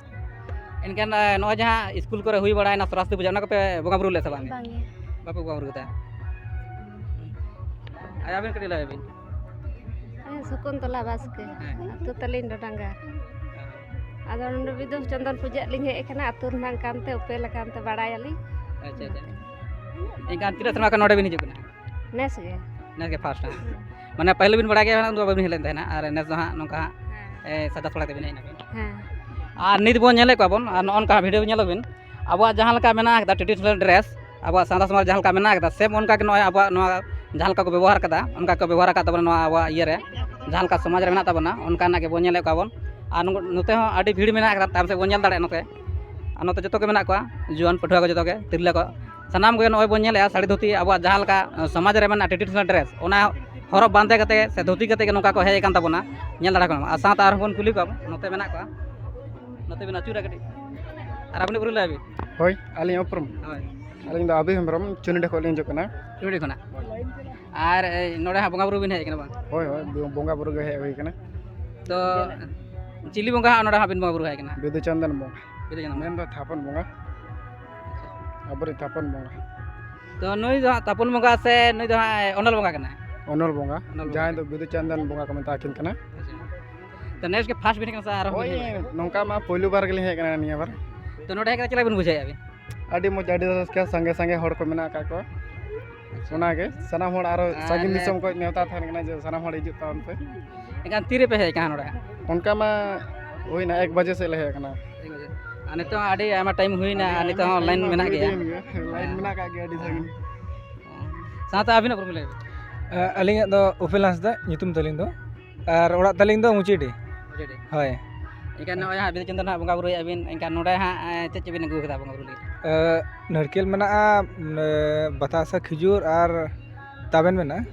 ᱮᱱᱠᱷᱟᱱ, ᱮ, ᱱᱚᱜᱼᱚᱭ ᱡᱟᱦᱟᱸ ᱥᱠᱩᱞ ᱠᱚᱨᱮ ᱦᱩᱭ ᱵᱟᱲᱟᱭᱮᱱᱟ ᱥᱚᱨᱚᱥᱚᱛᱤ ᱯᱩᱡᱟᱹ, ᱚᱱᱟ ᱠᱚᱯᱮ ᱵᱚᱸᱜᱟ ᱵᱩᱨᱩ ᱞᱮᱫ ᱥᱮ ᱵᱟᱝ? ᱵᱟᱝᱜᱮ᱾ ᱵᱟᱯᱮ ᱵᱚᱸᱜᱟ ᱵᱩᱨᱩ ᱠᱮᱫᱟ? ᱟᱨ ᱟᱵᱮᱱ ᱠᱟᱹᱴᱤᱡ ᱞᱟᱹᱭ ᱵᱤᱱ᱾ ᱦᱮᱸ, ᱥᱚᱠᱩᱱᱛᱚᱞᱟ ᱵᱟᱥᱠᱮ, ᱦᱮᱸ᱾ ᱟᱹᱛᱩ ᱛᱟᱹᱞᱤᱧ ᱰᱚᱰᱟᱝᱜᱟ᱾ ᱟᱫᱚ ᱱᱚᱰᱮ ᱵᱤᱫᱩ ᱪᱚᱱᱫᱚᱱ ᱯᱩᱡᱟᱹᱜ ᱞᱤᱧ ᱦᱮᱡ ᱟᱠᱟᱱᱟ, ᱟᱹᱛᱩ ᱨᱮᱱᱟᱜ ᱠᱟᱱᱛᱮ ᱩᱯᱮᱞ ᱟᱠᱟᱱᱛᱮ ᱵᱟᱲᱟᱭᱟᱞᱤᱧ᱾ ᱟᱪᱪᱷᱟ, ᱟᱪᱪᱷᱟ᱾ ᱮᱱᱠᱷᱟᱱ ᱛᱤᱱᱟᱹᱜ ᱥᱮᱨᱢᱟ ᱠᱷᱚᱱ ᱱᱚᱰᱮ ᱵᱤᱱ ᱦᱤᱡᱩᱜ ᱠᱟᱱᱟ? ᱱᱮᱥ ᱜᱮ᱾ ᱱᱮᱥ ᱜᱮ ᱯᱷᱟᱥᱴ, ᱦᱮᱸ? ᱢᱟᱱᱮ ᱯᱟᱹᱦᱤᱞ ᱵᱤᱱ ᱵᱟᱲᱟᱭ ᱜᱮᱭᱟ, ᱩᱱ ᱫᱚ ᱵᱟᱵᱤᱱ ᱦᱮᱡ ᱞᱮᱱ ᱛᱟᱦᱮᱱᱟ, ᱟᱨ ᱱᱮᱥ ᱫᱚ ᱦᱟᱸᱜ ᱱᱚᱝᱠᱟ ᱦᱟᱸᱜ, ᱦᱮᱸ᱾ ᱮ, ᱥᱟᱫᱟ ᱥᱟᱯᱲᱟ ᱛᱮᱵᱤᱱ ᱦᱮᱡ ᱮᱱᱟ ᱵᱤᱱ᱾ ᱦᱮᱸ᱾ ᱟᱨ ᱱᱤᱛ ᱵᱚᱱ ᱧᱮᱞᱮᱫ ᱠᱚᱣᱟ ᱵᱚᱱ, ᱟᱨ ᱱᱚᱜᱼᱚ ᱱᱚᱝᱠᱟ ᱵᱷᱤᱰᱤᱭᱳ ᱧᱮᱞᱚᱜ ᱵᱤᱱ, ᱟᱵᱚᱣᱟᱜ ᱡᱟᱦᱟᱸ ᱞᱮᱠᱟ ᱢᱮᱱᱟᱜ ᱟᱠᱟᱫᱟ traditional dress, ᱟᱵᱚᱣᱟᱜ ᱥᱟᱶᱛᱟ ᱥᱚᱢᱟᱡᱽ ᱡᱟᱦᱟᱸ ᱞᱮᱠᱟ ᱢᱮᱱᱟᱜ ᱟᱠᱟᱫᱟ, ᱥᱮᱢ ᱚᱱᱠᱟ ᱜᱮ ᱱᱚᱜᱼᱚᱭ ᱟᱵᱚᱣᱟᱜ ᱱᱚᱣᱟ ᱡᱟᱦᱟᱸ ᱞᱮᱠᱟ ᱠᱚ ᱵᱮᱵᱚᱦᱟᱨ ᱠᱟᱫᱟ, ᱚᱱᱠᱟ ᱠᱚ ᱵᱮᱵᱚᱦᱟᱨ ᱟᱠᱟᱫ ᱛᱟᱵᱚᱱᱟ ᱱᱚᱣᱟ ᱟᱵᱚᱣᱟᱜ ᱤᱭᱟᱹ ᱨᱮ, ᱡᱟᱦᱟᱸ ᱞᱮᱠᱟ ᱥᱚᱢᱟᱡᱽ ᱨᱮ ᱢᱮᱱᱟᱜ ᱛᱟᱵᱚᱱᱟ, ᱚᱱᱠᱟᱱᱟᱜ ᱜᱮ ᱵᱚᱱ ᱧᱮᱞᱮᱫ ᱠᱚᱣᱟ ᱵᱚᱱ᱾ ᱟᱨ ᱱᱚᱜᱼᱚ ᱱᱚᱛᱮ ᱦᱚᱸ ᱟᱹᱰᱤ ᱵᱷᱤᱲ ᱢᱮᱱᱟᱜ ᱟᱠᱟᱫᱟ, ᱛᱟᱭᱚᱢ ᱥᱮᱫ ᱵᱚᱱ ᱧᱮᱞ ᱫᱟᱲᱮᱭᱟᱜᱼᱟ ᱱᱚᱛᱮ᱾ ᱟᱨ ᱱᱚᱛᱮ ᱡᱚᱛᱚ ᱜᱮ ᱢᱮᱱᱟᱜ ᱠᱚᱣᱟ, ᱡᱩᱣᱟᱹᱱ ᱯᱟᱹᱴᱷᱩᱣᱟᱹ ᱠᱚ ᱡᱚᱛᱚ ᱜᱮ, ᱛᱤᱨᱞᱟᱹ ᱠᱚ, ᱥᱟᱱᱟᱢ ᱜᱮ ᱱᱚᱜᱼᱚᱭ ᱵᱚᱱ ᱧᱮᱞᱮᱫᱼᱟ ᱥᱟᱹᱲᱤ ᱫᱷᱩᱛᱤ, ᱟᱵᱚᱣᱟᱜ ᱡᱟᱦᱟᱸ ᱞᱮᱠᱟ, ᱥᱚᱢᱟᱡᱽ ᱨᱮ ᱢᱮᱱᱟᱜᱼᱟ traditional dress, ᱚᱱᱟ ᱦᱚᱨᱚᱜ ᱵᱟᱸᱫᱮ ᱠᱟᱛᱮ ᱥᱮ ᱫᱷᱩᱛᱤ ᱠᱟᱛᱮ ᱜᱮ ᱱᱚᱝᱠᱟ ᱠᱚ ᱦᱮᱡ ᱟᱠᱟᱱ ᱛᱟᱵᱚᱱᱟ, ᱧᱮᱞ ᱫᱟᱲᱮ ᱠᱚ ᱜᱟᱱᱚᱜᱼᱟ᱾ ᱟᱨ ᱥᱟᱶᱛᱮ ᱟᱨᱦᱚᱸ ᱵᱚᱱ ᱠᱩᱞᱤ ᱠᱚᱣᱟ, ᱱᱚᱛᱮ ᱢᱮᱱᱟᱜ ᱠᱚᱣᱟ, ᱱᱚᱛᱮ ᱵᱤᱱ ᱟᱹᱪᱩᱨᱟ ᱠᱟᱹᱴᱤᱡ, ᱟᱨ ᱟᱹᱵᱤᱱ ᱩᱯᱨᱩᱢ ᱞᱟᱹᱭ ᱵᱤᱱ᱾ ᱦᱳᱭ, ᱟᱹᱞᱤᱧ ᱩᱯᱨᱩᱢ᱾ ᱦᱳᱭ᱾ ᱟᱹᱞᱤᱧ ᱫᱚ ᱟᱵᱤ ᱦᱮᱢᱵᱨᱚᱢ, ᱪᱩᱱᱰᱤ ᱠᱷᱚᱱ ᱞᱤᱧ ᱦᱤᱡᱩᱜ ᱠᱟᱱᱟ᱾ ᱪᱩᱱᱰᱤ ᱠᱷᱚᱱᱟᱜ᱾ ᱟᱨ, ᱮ, ᱱᱚᱰᱮ ᱦᱟᱸᱜ ᱵᱚᱸᱜᱟ ᱵᱩᱨᱩ ᱵᱤᱱ ᱦᱮᱡ ᱟᱠᱟᱱᱟ ᱵᱟᱝ? ᱦᱳᱭ, ᱦᱳᱭ, ᱵᱚ-, ᱵᱚᱸᱜᱟ ᱵᱩᱨᱩ ᱜᱮ ᱦᱮᱡ ᱦᱩᱭ ᱟᱠᱟᱱᱟ᱾ ᱛᱚ, ᱪᱤᱞᱤ ᱵᱚᱸᱜᱟ ᱦᱟᱸᱜ ᱱᱚᱰᱮ ᱦᱟᱸᱜ ᱵᱤᱱ ᱵᱚᱸᱜᱟ ᱵᱩᱨᱩ ᱟᱭ ᱠᱟᱱᱟ? ᱵᱤᱫᱩ ᱪᱟᱸᱫᱟᱱ ᱵᱚᱸᱜᱟ᱾ ᱵᱤᱫᱩ ᱪᱟᱸᱫᱟᱱ ᱵᱚᱸᱜᱟ᱾ ᱢᱮᱱ ᱫᱚ ᱛᱷᱟᱯᱚᱱ ᱵᱚᱸᱜᱟ᱾ ᱟᱵᱚᱨᱮᱱ ᱛᱷᱟᱯᱚᱱ ᱵᱚᱸᱜᱟ᱾ ᱛᱚ, ᱱᱩᱭ ᱫᱚ ᱦᱟᱸᱜ ᱛᱟᱯᱚᱱ ᱵᱚᱸᱜᱟ ᱥᱮ ᱱᱩᱭ ᱫᱚ ᱦᱟᱸᱜ ᱚᱱᱚᱞ ᱵᱚᱸᱜᱟ ᱠᱟᱱᱟᱭ? ᱚᱱᱚᱞ ᱵᱚᱸᱜᱟ᱾ ᱚᱱᱚᱞ ᱵᱚᱸᱜᱟ᱾ ᱡᱟᱦᱟᱸᱭ ᱫᱚ ᱵᱤᱫᱩ ᱪᱟᱸᱫᱟᱱ ᱵᱚᱸᱜᱟ ᱠᱚ ᱢᱮᱛᱟ ᱠᱤᱱ ᱠᱟᱱᱟ᱾ ᱟᱪᱪᱷᱟ᱾ ᱛᱚ, ᱱᱮᱥ ᱜᱮ ᱯᱷᱟᱥᱴ ᱵᱤᱱ ᱦᱮᱡ ᱠᱟᱱᱟ ᱥᱮ ᱟᱨᱦᱚᱸ ᱦᱳᱭ, ᱵᱤᱱ ᱦᱮᱡ ᱠᱟᱱᱟ? ᱱᱚᱝᱠᱟ ᱢᱟ ᱯᱳᱭᱞᱳ ᱵᱟᱨ ᱜᱮᱞᱤᱧ ᱦᱮᱡ ᱠᱟᱱᱟ ᱱᱤᱭᱟᱹ ᱵᱟᱨ᱾ ᱛᱚ, ᱱᱚᱰᱮ ᱦᱮᱡ ᱠᱟᱛᱮ ᱪᱮᱫ ᱞᱮᱠᱟ ᱵᱤᱱ ᱵᱩᱡᱷᱟᱹᱣᱮᱫᱼᱟ ᱵᱤᱱ? ᱟᱹᱰᱤ ᱢᱚᱡᱽ, ᱟᱹᱰᱤ ᱨᱟᱹᱥᱠᱟᱹ, ᱥᱟᱸᱜᱮ ᱥᱟᱸᱜᱮ ᱦᱚᱲ ᱠᱚ ᱢᱮᱱᱟᱜ ᱟᱠᱟᱫ ᱠᱚᱣᱟ᱾ ᱚᱱᱟᱜᱮ ᱥᱟᱱᱟᱢ ᱦᱚᱲ ᱟᱨᱚ ᱟᱨ ᱥᱟᱺᱜᱤᱧ ᱫᱤᱥᱚᱢ ᱠᱷᱚᱱ ᱱᱮᱣᱛᱟ ᱛᱟᱦᱮᱱ ᱠᱟᱱᱟ ᱡᱮ ᱥᱟᱱᱟᱢ ᱦᱚᱲ ᱦᱤᱡᱩᱜ ᱛᱟᱵᱚᱱ ᱯᱮ᱾ ᱮᱱᱠᱷᱟᱱ ᱛᱤ ᱨᱮᱯᱮ ᱦᱮᱡ ᱟᱠᱟᱱᱟ ᱱᱚᱰᱮ ᱦᱟᱸᱜ? ᱚᱱᱠᱟ ᱢᱟ ᱦᱩᱭᱱᱟ ᱮᱠ ᱵᱟᱡᱮ ᱥᱮᱫ ᱞᱮ ᱦᱮᱡ ᱟᱠᱟᱱᱟ᱾ ᱴᱷᱤᱠ ᱟᱪᱷᱮ᱾ ᱟᱨ ᱱᱤᱛᱚᱜ ᱦᱚᱸ ᱟᱹᱰᱤ ᱟᱭᱢᱟ ᱴᱟᱭᱤᱢ ᱦᱩᱭᱱᱟ, ᱟᱨ ᱱᱤᱛᱚᱜ ᱦᱚᱸ ᱞᱟᱭᱤᱱ ᱢᱮᱱᱟᱜ ᱜᱮᱭᱟ᱾ ᱞᱟᱭᱤᱱ ᱦᱮᱸ᱾ ᱢᱮᱱᱟᱜ ᱟᱠᱟᱫ ᱜᱮᱭᱟ ᱟᱹᱰᱤ ᱥᱟᱺᱜᱤᱧ᱾ ᱥᱟᱶᱛᱮ ᱟᱹᱵᱤᱱᱟᱜ ᱩᱯᱨᱩᱢ ᱞᱟᱹᱭ ᱵᱤᱱ᱾ ᱟᱹᱞᱤᱧᱟᱜ ᱫᱚ ᱩᱯᱮᱞ ᱦᱟᱸᱥᱫᱟ ᱧᱩᱛᱩᱢ ᱛᱟᱹᱞᱤᱧ ᱫᱚ, ᱟᱨ ᱚᱲᱟᱜ ᱛᱟᱹᱞᱤᱧ ᱫᱚ ᱢᱩᱪᱤᱰᱤ᱾ ᱢᱩᱪᱤᱰᱤ᱾ ᱦᱳᱭ᱾ ᱮᱱᱠᱷᱟᱱ ᱱᱚᱜᱼᱚᱭ ᱦᱟᱸᱜ ᱵᱤᱫᱩ ᱪᱟᱸᱫᱟᱱ ᱦᱟᱸᱜ ᱵᱚᱸᱜᱟ ᱵᱩᱨᱩᱭᱮᱫᱼᱟ ᱵᱤᱱ, ᱮᱱᱠᱷᱟᱱ ᱱᱚᱰᱮ ᱦᱟᱸᱜ, ᱮ, ᱪᱮᱫ ᱪᱮᱫ ᱵᱤᱱ ᱟᱹᱜᱩ ᱠᱟᱫᱟ ᱵᱚᱸᱜᱟ ᱵᱩᱨᱩ ᱞᱟᱹᱜᱤᱫ? ᱮ, ᱱᱟᱲᱠᱮᱞ ᱢᱮᱱᱟᱜᱼᱟ, ᱮ, ᱵᱟᱛᱟᱥᱟ, ᱠᱷᱤᱡᱩᱨ ᱟᱨ ᱛᱟᱵᱮᱱ ᱢᱮᱱᱟᱜᱼᱟ᱾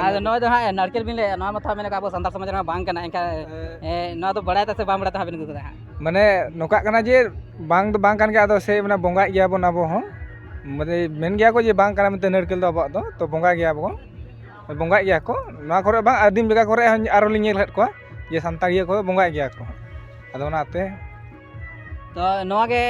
ᱟᱨ ᱱᱚᱜᱼᱚᱭ ᱫᱚ ᱦᱟᱸᱜ ᱱᱟᱲᱠᱮᱞ ᱵᱤᱱ ᱞᱟᱹᱭᱮᱫᱼᱟ, ᱱᱚᱣᱟ ᱢᱟᱛᱚ ᱢᱮᱱ ᱟᱠᱚ ᱟᱵᱚ ᱥᱟᱱᱛᱟᱲ ᱥᱚᱢᱟᱡᱽ ᱨᱮᱢᱟ ᱵᱟᱝ ᱠᱟᱱᱟ, ᱮᱱᱠᱷᱟᱱ, ᱮ, ᱮ, ᱱᱚᱣᱟ ᱫᱚ ᱵᱟᱲᱟᱭ ᱛᱮ ᱥᱮ ᱵᱟᱝ ᱵᱟᱲᱟᱭ ᱛᱮ ᱦᱟᱸᱜ ᱵᱤᱱ ᱟᱹᱜᱩ ᱠᱟᱫᱟ ᱦᱟᱸᱜ? ᱢᱟᱱᱮ ᱱᱚᱝᱠᱟᱜ ᱠᱟᱱᱟ ᱡᱮ ᱵᱟᱝ ᱫᱚ ᱵᱟᱝ ᱠᱟᱱ ᱜᱮᱭᱟ, ᱟᱫᱚ ᱥᱮ ᱢᱟᱱᱮ ᱵᱚᱸᱜᱟᱭᱮᱫ ᱜᱮᱭᱟ ᱵᱚᱱ ᱟᱵᱚ ᱦᱚᱸ, ᱢᱟᱱᱮ ᱢᱮᱱ ᱜᱮᱭᱟ ᱠᱚ ᱡᱮ ᱵᱟᱝ ᱠᱟᱱᱟ ᱢᱮᱱᱛᱮ ᱱᱟᱲᱠᱮᱞ ᱫᱚ ᱟᱵᱚᱣᱟᱜ ᱫᱚ, ᱛᱚ ᱵᱚᱸᱜᱟᱭ ᱜᱮᱭᱟ ᱵᱚᱱ, ᱵᱚᱸᱜᱟᱭᱮᱫ ᱜᱮᱭᱟ ᱠᱚ᱾ ᱱᱚᱣᱟ ᱠᱚᱨᱮ ᱵᱟᱝ, ᱟᱹᱫᱤᱢ ᱡᱟᱭᱜᱟ ᱠᱚᱨᱮ ᱦᱚᱸ ᱟᱨᱚ ᱞᱤᱧ ᱧᱮᱞ ᱟᱠᱟᱫ ᱠᱚᱣᱟ ᱡᱮ ᱥᱟᱱᱛᱟᱲᱤᱭᱟᱹ ᱠᱚ ᱵᱚᱸᱜᱟᱭᱮᱫ ᱜᱮᱭᱟ ᱠᱚ, ᱟᱫᱚ ᱚᱱᱟᱛᱮ᱾ ᱛᱚ ᱱᱚᱣᱟ ᱜᱮ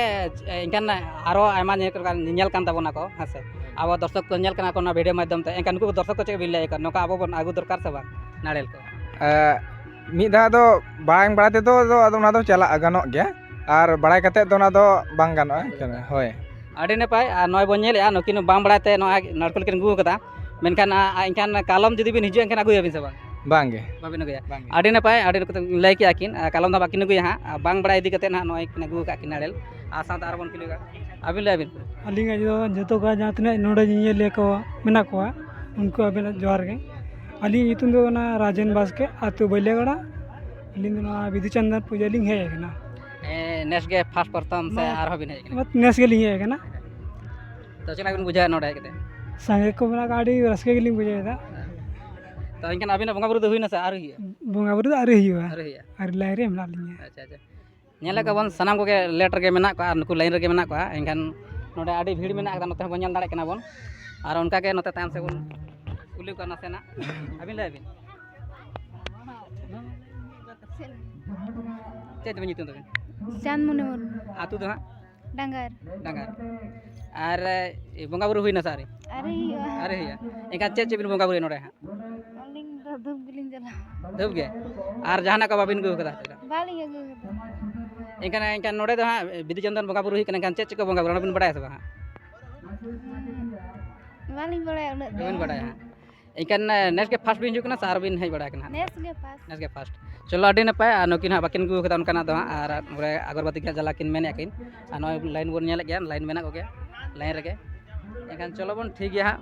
ᱮᱱᱠᱷᱟᱱ ᱟᱨᱚ ᱟᱭᱢᱟ ᱧᱮᱞ ᱠᱟᱱ, ᱧᱮᱧᱮᱞ ᱠᱟᱱ ᱛᱟᱵᱚᱱᱟ ᱠᱚ, ᱦᱮᱸ ᱥᱮ? ᱟᱵᱚ ᱫᱚᱨᱥᱚᱠ ᱠᱚ ᱧᱮᱞ ᱠᱟᱱᱟ ᱠᱚ ᱱᱚᱣᱟ ᱵᱷᱤᱰᱤᱭᱳ ᱢᱟᱫᱽᱫᱷᱚᱢ ᱛᱮ, ᱮᱱᱠᱷᱟᱱ ᱱᱩᱠᱩ ᱠᱚ ᱫᱚᱨᱥᱚᱠ ᱠᱚ ᱪᱮᱫ ᱵᱤᱱ ᱞᱟᱹᱭ ᱟᱠᱚᱣᱟ, ᱱᱚᱝᱠᱟ ᱟᱵᱚ ᱵᱚᱱ ᱟᱹᱜᱩ ᱫᱚᱨᱠᱟᱨ ᱥᱮ ᱵᱟᱝ ᱱᱟᱲᱮᱞ ᱠᱚ? ᱮ, ᱢᱤᱫ ᱫᱷᱟᱣ ᱫᱚ ᱵᱟᱝ ᱵᱟᱲᱟᱭ ᱛᱮᱫᱚ ᱫᱚ ᱟᱫᱚ ᱚᱱᱟ ᱫᱚ ᱪᱟᱞᱟᱜ ᱜᱟᱱᱚᱜ ᱜᱮᱭᱟ, ᱟᱨ ᱵᱟᱲᱟᱭ ᱠᱟᱛᱮᱫ ᱫᱚ ᱚᱱᱟ ᱫᱚ ᱵᱟᱝ ᱜᱟᱱᱚᱜᱼᱟ᱾ ᱦᱳᱭ᱾ ᱟᱹᱰᱤ ᱱᱟᱯᱟᱭ᱾ ᱟᱨ ᱱᱚᱜᱼᱚᱭ ᱵᱚᱱ ᱧᱮᱞᱮᱫᱼᱟ, ᱱᱩᱠᱤᱱ ᱵᱟᱝ ᱵᱟᱲᱟᱭ ᱛᱮ ᱱᱚᱣᱟ ᱱᱟᱲᱠᱳᱞ ᱠᱤᱱ ᱟᱹᱜᱩ ᱟᱠᱟᱫᱟ, ᱢᱮᱱᱠᱷᱟᱱ ᱟ, ᱟ, ᱮᱱᱠᱷᱟᱱ ᱠᱟᱞᱚᱢ ᱡᱩᱫᱤ ᱵᱤᱱ ᱦᱤᱡᱩᱜᱼᱟ, ᱮᱱᱠᱷᱟᱱ ᱟᱹᱜᱩᱭᱟᱵᱤᱱ ᱥᱮ ᱵᱟᱝ? ᱵᱟᱝ ᱜᱮ᱾ ᱵᱟᱵᱤᱱ ᱟᱹᱜᱩᱭᱟ? ᱵᱟᱝ ᱜᱮ᱾ ᱟᱹᱰᱤ ᱱᱟᱯᱟᱭ, ᱟᱹᱰᱤ ᱱᱟᱯᱟᱭ ᱞᱟᱹᱭ ᱠᱮᱜᱼᱟ ᱠᱤᱱ, ᱟᱨ ᱠᱟᱞᱚᱢ ᱫᱚ ᱵᱟᱹᱠᱤᱱ ᱟᱹᱜᱩᱭᱟ ᱦᱟᱸᱜ, ᱟᱨ ᱵᱟᱝ ᱵᱟᱲᱟᱭ ᱤᱫᱤ ᱠᱟᱛᱮᱫ ᱱᱟᱦᱟᱜ ᱱᱚᱜᱼᱚᱭ ᱠᱤᱱ ᱟᱹᱜᱩ ᱟᱠᱟᱫ ᱠᱤᱱ ᱱᱟᱲᱮᱞ᱾ ᱟᱨ ᱥᱟᱶᱛᱮ ᱟᱨᱚ ᱵᱚᱱ ᱠᱩᱞᱤ ᱠᱚᱣᱟ, ᱟᱹᱵᱤᱱ ᱞᱟᱹᱭ ᱵᱤᱱ᱾ ᱟᱹᱞᱤᱧᱟᱜ ᱫᱚ ᱡᱚᱛᱚ ᱠᱚ ᱡᱟᱦᱟᱸ ᱛᱤᱱᱟᱹᱜ ᱱᱚᱰᱮ ᱧᱮᱧᱮᱞᱤᱭᱟᱹ ᱠᱚ ᱢᱮᱱᱟᱜ ᱠᱚᱣᱟ, ᱩᱱᱠᱩ ᱟᱹᱵᱤᱱᱟᱜ ᱡᱚᱦᱟᱨ ᱜᱮ᱾ ᱟᱹᱞᱤᱧᱟᱜ ᱧᱩᱛᱩᱢ ᱫᱚ ᱠᱟᱱᱟ ᱨᱟᱡᱮᱱ ᱵᱟᱥᱠᱮ, ᱟᱹᱛᱩ ᱵᱟᱹᱞᱭᱟᱹᱜᱟᱲᱟ᱾ ᱟᱹᱞᱤᱧ ᱫᱚ ᱱᱚᱣᱟ ᱵᱤᱫᱩ ᱪᱟᱸᱫᱟᱱ ᱯᱩᱡᱟᱹ ᱞᱤᱧ ᱦᱮᱡ ᱟᱠᱟᱱᱟ᱾ ᱮ, ᱱᱮᱥ ᱜᱮ ᱯᱷᱟᱥᱴ ᱯᱨᱚᱛᱷᱚᱢ ᱥᱮ ᱵᱟᱝ᱾ ᱟᱨᱦᱚᱸ ᱵᱤᱱ ᱦᱮᱡ ᱟᱠᱟᱱᱟ? ᱱᱮᱥ ᱜᱮᱞᱤᱧ ᱦᱮᱡ ᱟᱠᱟᱱᱟ᱾ ᱛᱚ ᱪᱮᱫ ᱞᱮᱠᱟ ᱵᱤᱱ ᱵᱩᱡᱷᱟᱹᱣᱟ ᱱᱚᱰᱮ ᱦᱮᱡ ᱠᱟᱛᱮ? ᱥᱟᱸᱜᱮ ᱠᱚ ᱢᱮᱱᱟᱜ ᱠᱚᱣᱟ, ᱟᱹᱰᱤ ᱨᱟᱹᱥᱠᱟᱹ ᱜᱮᱞᱤᱧ ᱵᱩᱡᱷᱟᱹᱣᱮᱫᱟ᱾ ᱛᱚ ᱮᱱᱠᱷᱟᱱ ᱟᱹᱵᱤᱱᱟᱜ ᱵᱚᱸᱜᱟ ᱵᱩᱨᱩ ᱫᱚ ᱦᱩᱭᱱᱟ ᱥᱮ ᱟᱹᱣᱨᱤ ᱦᱩᱭᱩᱜᱼᱟ? ᱵᱚᱸᱜᱟ ᱵᱩᱨᱩ ᱫᱚ ᱟᱹᱣᱨᱤ ᱦᱩᱭᱩᱜᱼᱟ᱾ ᱟᱹᱣᱨᱤ ᱦᱩᱭᱩᱜᱼᱟ᱾ ᱟᱹᱣᱨᱤ ᱞᱟᱭᱤᱱ ᱨᱮ ᱢᱮᱱᱟᱜ ᱞᱤᱧᱟ᱾ ᱟᱪᱪᱷᱟ, ᱟᱪᱪᱷᱟ᱾ ᱧᱮᱞᱮᱫ ᱠᱚᱣᱟ ᱵᱚᱱ ᱥᱟᱱᱟᱢ ᱠᱚᱜᱮ ᱞᱮᱴ ᱨᱮᱜᱮ ᱢᱮᱱᱟᱜ ᱠᱚᱣᱟ ᱟᱨ ᱱᱩᱠᱩ ᱞᱟᱭᱤᱱ ᱨᱮᱜᱮ ᱢᱮᱱᱟᱜ ᱠᱚᱣᱟ, ᱮᱱᱠᱷᱟᱱ ᱱᱚᱰᱮ ᱟᱹᱰᱤ ᱵᱷᱤᱲ ᱢᱮᱱᱟᱜ ᱟᱠᱟᱫᱟ, ᱱᱚᱛᱮ ᱦᱚᱸᱵᱚᱱ ᱧᱮᱞ ᱫᱟᱲᱮᱭᱟᱜ ᱠᱟᱱᱟ ᱵᱚᱱ᱾ ᱟᱨ ᱚᱱᱠᱟ ᱜᱮ ᱱᱚᱛᱮ ᱛᱟᱭᱚᱢ ᱥᱮᱫ ᱵᱚᱱ ᱠᱩᱞᱤ ᱠᱚᱣᱟ ᱱᱟᱥᱮᱱᱟᱜ᱾ ᱟᱹᱵᱤᱱ ᱞᱟᱹᱭ ᱵᱤᱱ᱾ ᱪᱮᱫ ᱛᱟᱵᱤᱱ ᱧᱩᱛᱩᱢ ᱛᱟᱵᱤᱱ? ᱪᱟᱸᱫᱽᱢᱩᱱᱤ ᱢᱩᱨᱢᱩ᱾ ᱟᱹᱛᱩ ᱫᱚ ᱦᱟᱸᱜ? ᱰᱟᱝᱜᱟᱨ᱾ ᱰᱟᱝᱜᱟᱨ᱾ ᱟᱨ ᱮ, ᱵᱚᱸᱜᱟ ᱵᱩᱨᱩ ᱦᱩᱭᱱᱟ ᱥᱮ ᱟᱹᱣᱨᱤ? ᱟᱹᱣᱨᱤ ᱦᱩᱭᱩᱜᱼᱟ᱾ ᱟᱹᱣᱨᱤ ᱦᱩᱭᱩᱜᱼᱟ᱾ ᱮᱱᱠᱷᱟᱱ ᱪᱮᱫ ᱪᱮᱫ ᱵᱤᱱ ᱵᱚᱸᱜᱟ ᱵᱩᱨᱩᱭᱟ ᱱᱚᱰᱮ ᱦᱟᱸᱜ? ᱟᱹᱞᱤᱧ ᱫᱚ ᱫᱷᱩᱯ ᱜᱮᱞᱤᱧ ᱡᱟᱞᱟ᱾ ᱫᱷᱩᱯ ᱜᱮ? ᱟᱨ ᱡᱟᱦᱟᱱᱟᱜ ᱠᱚ ᱵᱟᱵᱤᱱ ᱟᱹᱜᱩ ᱟᱠᱟᱫᱟ? ᱵᱟᱹᱞᱤᱧ ᱟᱹᱜᱩ ᱟᱠᱟᱫᱟ᱾ ᱮᱱᱠᱷᱟᱱ, ᱮᱱᱠᱷᱟᱱ ᱱᱚᱰᱮ ᱫᱚ ᱦᱟᱸᱜ ᱵᱤᱫᱩ ᱪᱟᱸᱫᱟᱱ ᱵᱚᱸᱜᱟ ᱵᱩᱨᱩ ᱦᱩᱭᱩᱜ ᱠᱟᱱᱟ, ᱮᱱᱠᱷᱟᱱ ᱪᱮᱫ ᱪᱮᱫ ᱠᱚ ᱵᱚᱸᱜᱟ ᱵᱩᱨᱩ ᱚᱱᱟ ᱵᱤᱱ ᱵᱟᱲᱟᱭᱟ ᱥᱮ ᱵᱟᱝ ᱦᱟᱸᱜ? ᱵᱟᱹᱞᱤᱧ ᱵᱟᱲᱟᱭᱟ ᱩᱱᱟᱹᱜ ᱫᱚ᱾ ᱵᱟᱵᱤᱱ ᱵᱟᱲᱟᱭᱟ ᱦᱟᱸᱜ? ᱮᱱᱠᱷᱟᱱ ᱮ, ᱱᱮᱥ ᱜᱮ ᱯᱷᱟᱥᱴ ᱵᱤᱱ ᱦᱤᱡᱩᱜ ᱠᱟᱱᱟ ᱥᱮ ᱟᱨ ᱵᱤᱱ ᱦᱮᱡ ᱵᱟᱲᱟ ᱟᱠᱟᱱᱟ ᱦᱟᱸᱜ? ᱱᱮᱥ ᱜᱮ ᱯᱷᱟᱥᱴ᱾ ᱱᱮᱥ ᱜᱮ ᱯᱷᱟᱥᱴ᱾ ᱪᱚᱞᱚ, ᱟᱹᱰᱤ ᱱᱟᱯᱟᱭ᱾ ᱟᱨ ᱱᱩᱠᱤᱱ ᱦᱟᱸᱜ ᱵᱟᱹᱠᱤᱱ ᱟᱹᱜᱩ ᱟᱠᱟᱫᱟ ᱚᱱᱠᱟᱱᱟᱜ ᱫᱚ ᱦᱟᱸᱜ, ᱟᱨ ᱱᱚᱰᱮ ᱟᱜᱚᱨᱵᱟᱹᱛᱤ ᱜᱮ ᱦᱟᱸᱜ ᱡᱟᱞᱟ ᱠᱤᱱ ᱢᱮᱱᱮᱫᱼᱟ ᱠᱤᱱ᱾ ᱟᱨ ᱱᱚᱜᱼᱚᱭ ᱞᱟᱭᱤᱱ ᱵᱚᱱ ᱧᱮᱞᱮᱫ ᱜᱮᱭᱟ, ᱞᱟᱭᱤᱱ ᱢᱮᱱᱟᱜ ᱠᱚᱜᱮᱭᱟ, ᱞᱟᱭᱤᱱ ᱨᱮᱜᱮ᱾ ᱮᱱᱠᱷᱟᱱ ᱪᱚᱞᱚ ᱵᱚᱱ, ᱴᱷᱤᱠ ᱜᱮᱭᱟ ᱦᱟᱸᱜ᱾